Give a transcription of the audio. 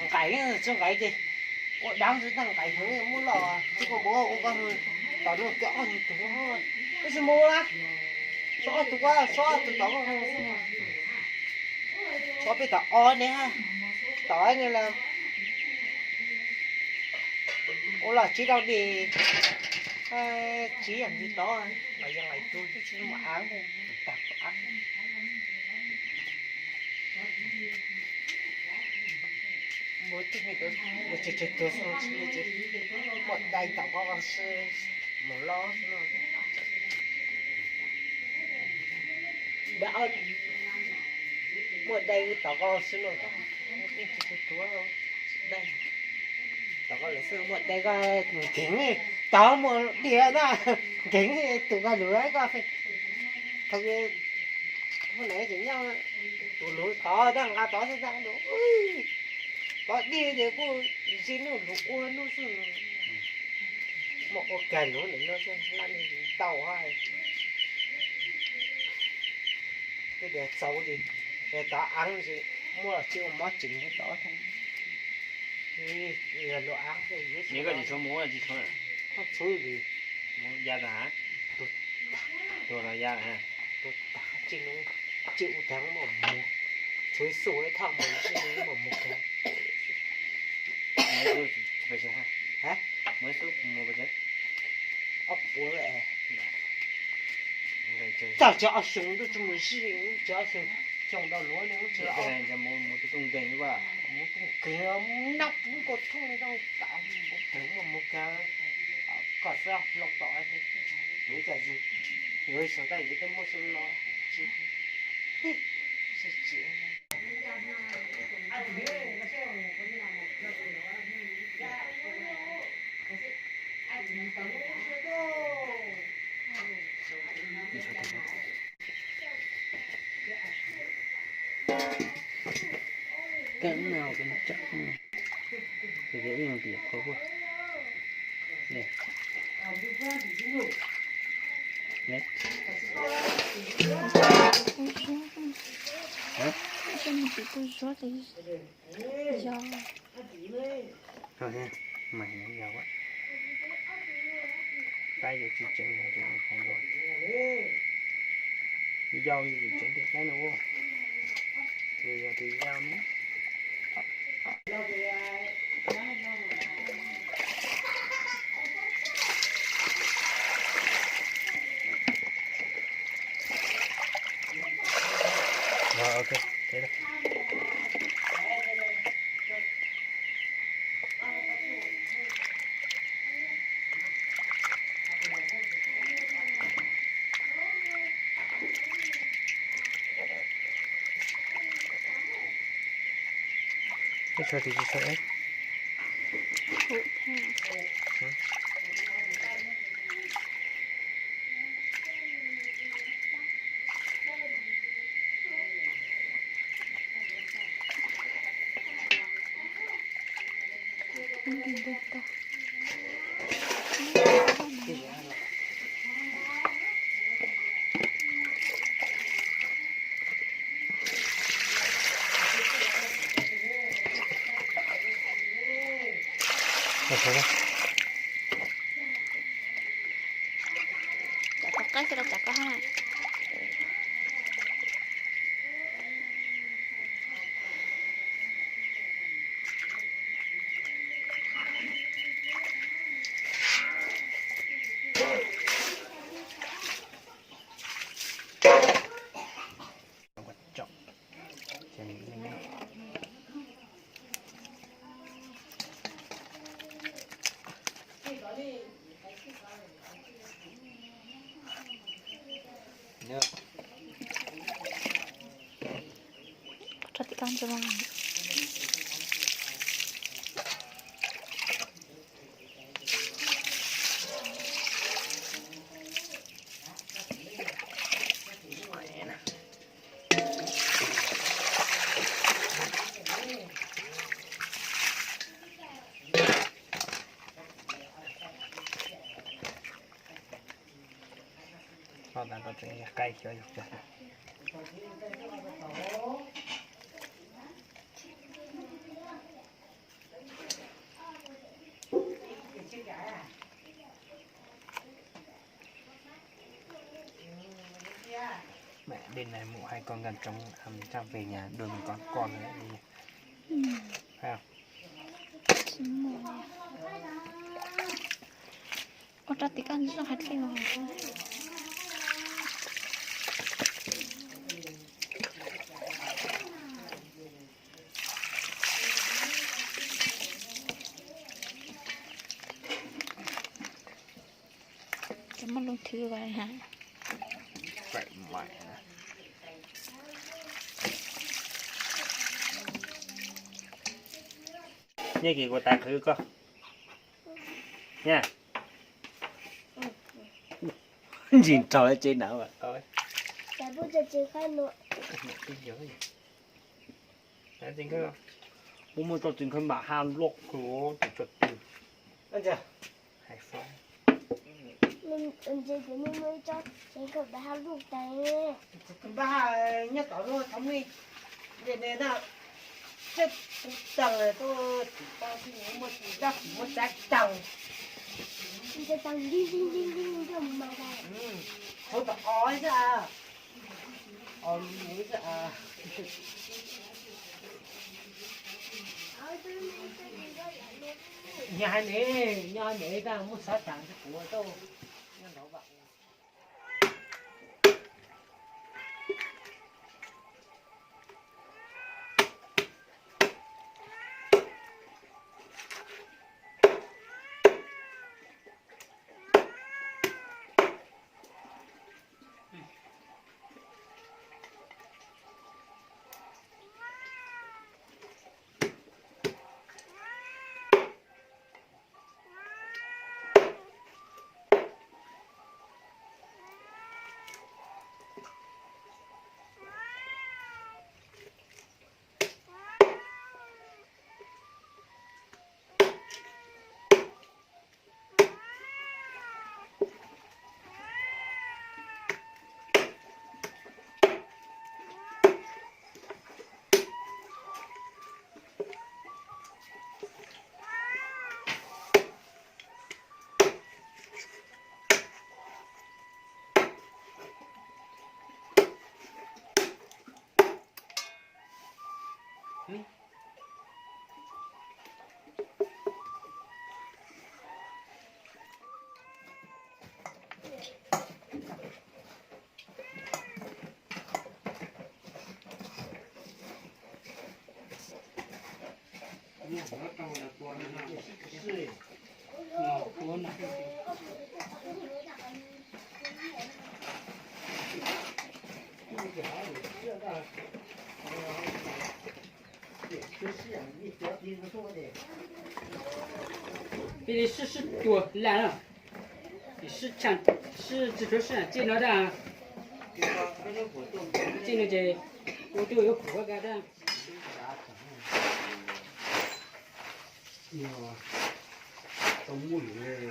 Nqaim tsis nqaim ces ua dab tsis tag nqaim heev muab los tsis koj npua ua koj tom no cov ob tug, tab sis mus la, so ob tug, so ob tug tom koj, so peb tom ob ne, tom ne las ua los tsis dau di, tsis yam li tod los yog nqaim tug tsis muaj av, tag av. Muaj tsawg tsawg tuag xwb, muaj dai tom koj xwb, mus lob xwb no. Muaj dai tom koj xwb no, tsawg tsawg tuag dai tom koj lawm xwb, muaj dai koj nkeeg, tod muaj diam na, nkeeg tus koj lus koj, thaum muaj neeg tseem nyob, tus lus tod tag nqa tod xwb tag lus, tod dig ces kuj zib nuj lus ua nuj xwb. Muaj ua kag lus ntawm no xwb, laj tau, tej tias txaus ces tod av ces muaj los tsis ua mob tseem tod, yog lus av ces yuav tsis tshua mus, tsis tshua, tsis tshua li. Mus ya tas, tuag los ya, tuag tas tsis ua tag mam mus, tshua xub thaj mus tsis mam mus kag. Ob puas, txawm tsis ob xyoo ntuj tsis mus zij, tsis ob xyoo, xyoo ntau luaj li, tsis ob xyoo nkeeg, nab pub nkaus thooj li, tau tas npaum kawg mam mus kag, kom xwb hloov tom, yuav cas yus, yuav xyoo taj yuav tej muaj xwb los tsis, tsis tsis. Kab no kab tsam, ces ib leeg tim qhov puag. Mas yog, qaib yuav tsis tseev, yau yuav tsis tseev tej qaib no, ces yog tus yau ne. Rồi, ok, thế thôi. Tsis tshua, tsis tshua. Cov qaib xwb los cov koj hab na. Rau tim koj ntsia mas. Ho tas tau tseem yog qaib xyov yog kawg. Mẹ, đêm nay mụ hai con gà trống ăn chắc về nhà đưa mình con con đấy đi. Phải không? Ua rau tim koj nws zoo hais tias Cov mos loo thwv hais. Nyiaj kis kuv tais qhwv koj. Nyiaj. Ntsis nraug tsev na. Kuv muaj tsob txiv nkawd npam ha loj kawg tus tso twg. Npam nyob tom lub thov mej, nte ne na, seb tug taag tuaj tsim tau xwb, muaj dab tsi muaj tsab taag. Hauv tom o xwb, o lus xwb. Nyob hais ne, nyob hais ne, tag muab xav taag rau kuv tau nyob nrov vam. Peb li sib sib tua laj na, sib tshaj, sib tsis tshua sib txij no dab. Txij no ces ua tuaj yuav pum ka dab. Tau muaj lus